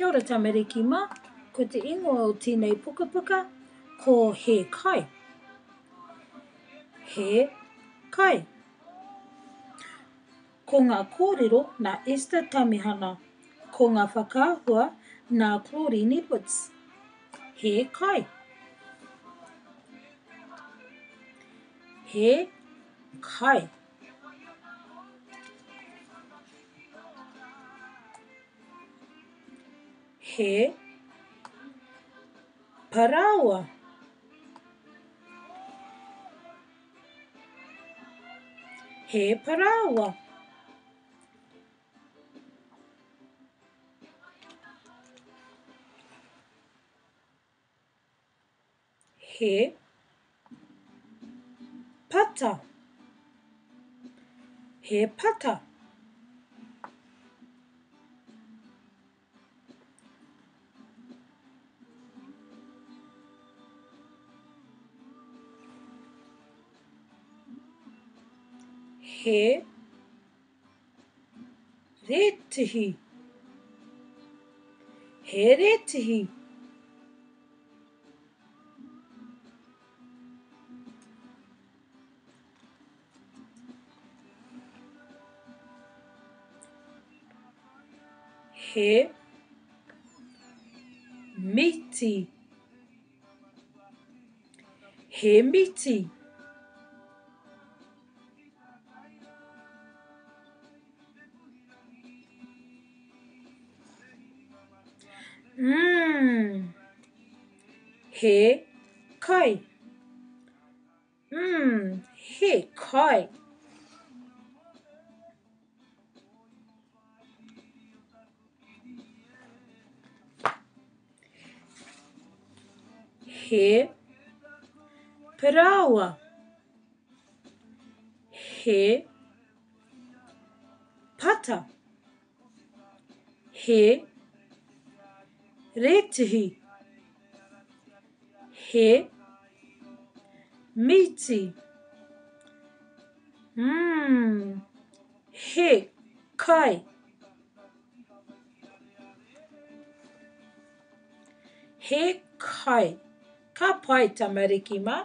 Kia ora tamariki mā, ko te ingoa o tēnei pukapuka ko He Kai. He Kai. Ko ngā kōrero nā Esther Tamihana, ko ngā whakaahua nā Claudine Edwards. He kai. He kai. He parāoa. He parāoa. He pata. He pata. He rētihi. He rētihi. He mīti. He mīti. Mmm. He kai. Mmm, he kai. He parāoa. He pata. He rētihi. He mīti. Mmm, he kai. He kai. Ka pai tamariki mā.